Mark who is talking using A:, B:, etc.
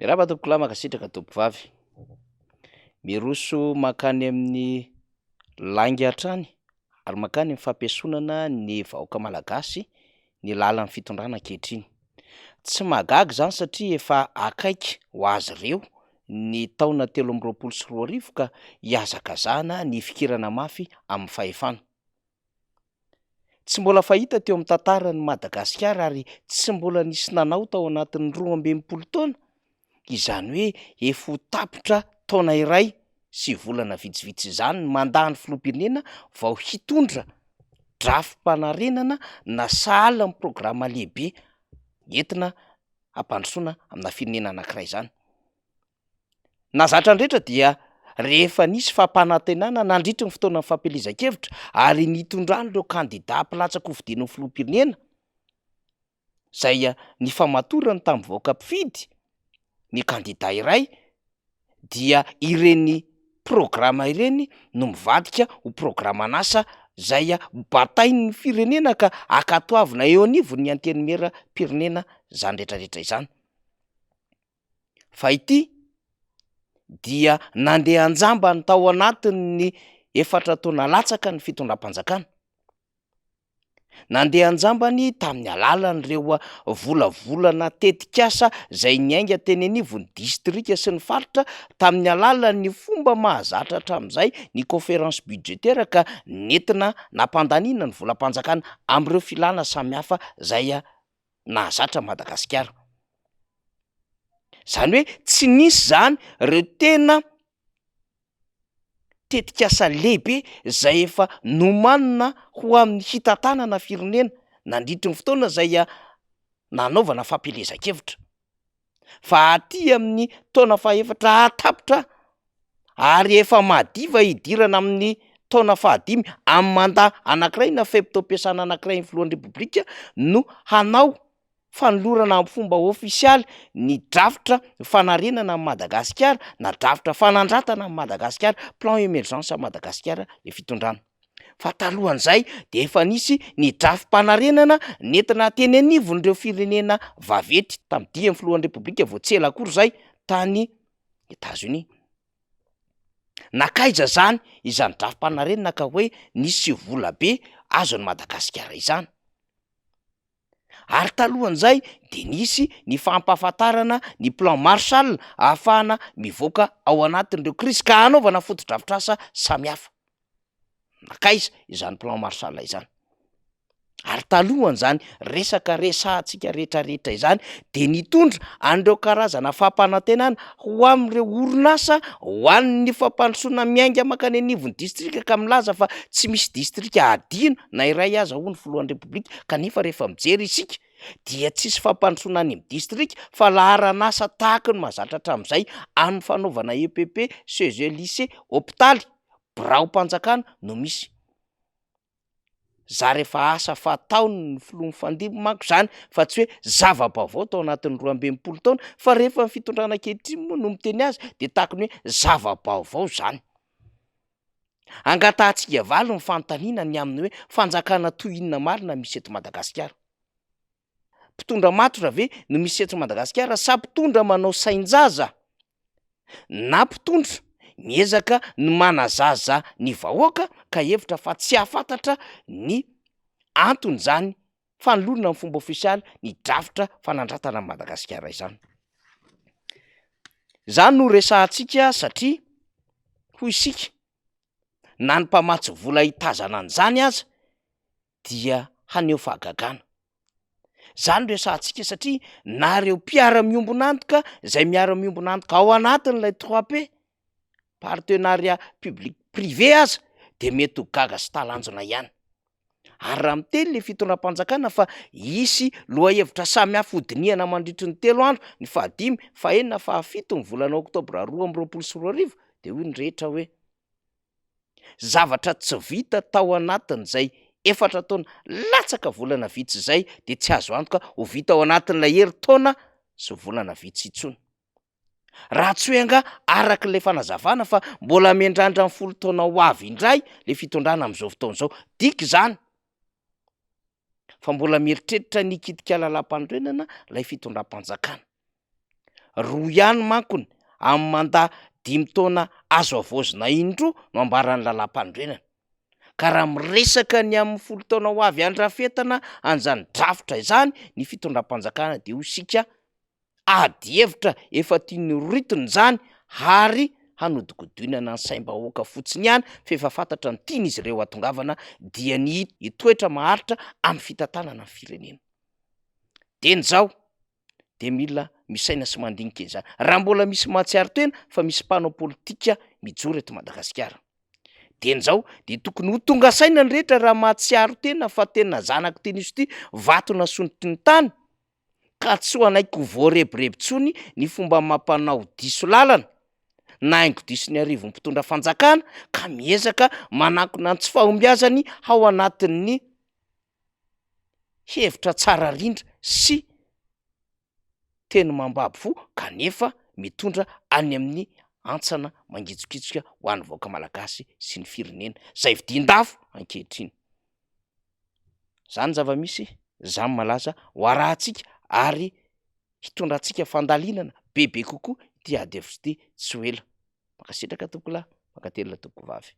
A: Miarahaba tompokolahy, mankasitraka tompovavy. Miroso mankany amin'ny lainga hatrany ary mankany amin'ny fampiesonana ny vahoaka malagasy ny lalan'ny fitondrana ankehitriny. Tsy mahagaga izany satria efa akaiky ho azy ireo ny taona 2023 ka hihazakazahana ny hifikirana mafy amin'ny fahefana. Tsy mbola fahita teo amin'ny tantaran'i Madagasikara ary tsy mbola nisy nanao tao anatin'ny 62 taona, izany hoe efa ho tapitra taona iray sy volana vitsivitsy izany ny mandat ny filoham-pirenena vao hitondra drafi-panarenana na sahala amin'ny programa lehibe entina hampandrosoana amina firenena anankiray izany. Nahazatra ny rehetra dia rehefa nisy fampanantenana nandritry ny fotoanan'ny fampielezan-kevitra ary nitondran'ireo kandida mpilatsa-kofidina ho filoham-pirenena izay nifamatorany tamin'ny vahoaka mpifidy ny kandida iray dia ireny programa ireny no mivadika ho programan'asa izay batain'ny firenena ka ankatoavina eo anivon'ny antenimieram-pirenena izany rehetrarehetra izany. Fa ity dia nandeha an-jambany tao anatin'ny efatra taona latsaka ny fitondram-panjakana. Nandeha an-jambany tamin'ny alalan'ireo volavolana tetikasa izay niainga teny anivon'ny distrika sy ny faritra tamin'ny alalan'ny fomba mahazatra hatramin'izay ny conférence budgétaire ka nentina nampandaniana ny volam-panjakana amin'ireo filana samihafa izay nahazatra an'i Madagasikara. Zany hoe tsy nisy zany reo tena tetikasa lehibe zay efa nomanina ho amin'ny hitantanana firenena nandritry ny fotoana zay nanaovana fampielezan-kevitra. Fa aty amin'ny taona fahefatra ahatapitra ary efa madiva hidirana amin'ny taona fahadimy amin'ny mandat anankiray na fe-potoam-piasana anankiray ny filohan'ny repoblika no hanao fanolorana amin'ny fomba ofisialy ny drafitra fanarenana an'i Madagasikara na drafitra fanandratana an'i Madagasikara, plan emergence Madagasikara le fitondrana. Fa talohan'izay dia efa nisy ny drafi-panarenana nentina teny anivon'ireo firenena vaventy tamin'ny dian'ny filohan'ny repoblika vao tsy ela akory izay tany Etats-Unis. Nankaiza zany izany drafi-panarenana ka hoe nisy vola be azon'i Madagasikara izany? Ary talohan'izay de nisy ny fampahafantarana ny plan Marshall ahafahana mivoaka ao anatin'ireo krizy ka hanaovana fotodrafitrasa samihafa. Nankaiza izany plan Marshall izany? Ary talohan'izany resaka resahantsika rehetrarehetra izany de nitondra an'ireo karazana fampanantenana ho amin'ireo orinasa ho an'ny fampandrosoana miainga mankany anivon'ny distrika ka milaza fa tsy misy distrika adino na iray aza hoy ny filohan'ny repoblika kanefa rehefa mijery isika dia tsisy fampandrosoana any amin'ny distrika fa laharan'asa tahaky ny mahazatra hatramin'izay amin'ny fanaovana EPP, CEG, lycée, hopitaly, biraom-panjakana no misy. Zary efa asa fataon'ny filoha mifandimby manko izany fa tsy hoe zava-baovao tao anatin'ny 62 taona fa rehefa ny fitondrana ankehitriny moa no miteny azy de tahaky ny hoe zava-baovao izany. Angatahantsika valy ny fanontaniana ny amin'ny hoe fanjakana toy inona marina misy eto Madagasikara? Mpitondra matotra ve no misy eto Madagasikara sa mpitondra manao sain-jaza? Na mpitondra miezaka ny manazaza ny vahoaka ka hevitra fa tsy hahafantatra ny anton'izany fanolorana amin'ny fomba ofisialy ny drafitra fanandratana an'i Madagasikara izany. Izany no resahantsika satria hoy isika na ny mpamatsy vola hitazana an'izany aza dia haneho fahagagana. Zany resahantsika satria na reo mpiara-miombon'antoka zay miara-miombon'antoka ao anatin'ilay trois P, partenariat public privé aza de mety ho gaga sy talanjona ihany. Ary raha miteny le fitondram-panjakana fa hisy lohahevitra samihafa hodinihana mandritry ny telo andro, ny fahadimy, fahenina, fahafito ny volana oktobra 2022 de hoy ny rehetra hoe Zavatra tsy vita tao anatin'izay efatra taona latsaka volana vitsy izay dia tsy azo antoka ho vita ao anatin'ilay herintaona sy volana vitsy intsony. Raha tsy hoe angaha araka ilay fanazavana fa mbola miandrandra ny folo taona ho avy indray ilay fitondrana amin'izao fotoana izao. Dika izany fa mbola mieritreritra ny hikitika lalàmpanorenana ilay fitondram-panjakana. Roa ihany mankony amin'ny mandat dimy taona azo havaozina indroa no ambaran'ny lalàmpanorenana. Ka raha miresaka ny amin'ny folo taona ho avy handrafetana an'izany drafitra izany ny fitondram-panjakana dia hoy isika ady hevitra efa tiany horitina izany ary hanodikodinana ny saim-bahoaka fotsiny ihany fa efa fantatra ny tian'izy ireo hatongavana dia ny hitoetra maharitra amin'ny fitantanana ny firenena. Dieny izao dia mila misaina sy mandinika izany raha mbola misy mahatsiaro tena fa misy mpanao politika mijoro eto Madagasikara. Dieny izao dia tokony ho tonga saina ny rehetra raha mahatsiaro tena fa tena zanak'ity nosy ity vato nasondrotry ny tany ka tsy ho hanaiky ho voarebireby intsony ny fomba amam-panao diso lalana na haingo diso ny arivon'ny mpitondra fanjakana ka miezaka manankina ny tsy fahombiazany ao anatin'ny hevitra tsara rindra sy teny mambabo fo kanefa mitondra any amin'ny hantsana mangitsokitsoka ho an'ny vahoaka malagasy sy ny firenena izay vidian-dafo ankehitriny. Zany zava-misy, zany malaza ho arahantsika ary hitondrantsika fandalinana bebe kokoa ity ady hevitra ity tsy ho ela. Mankasitraka tompokolahy, mankatelina tompokovavy.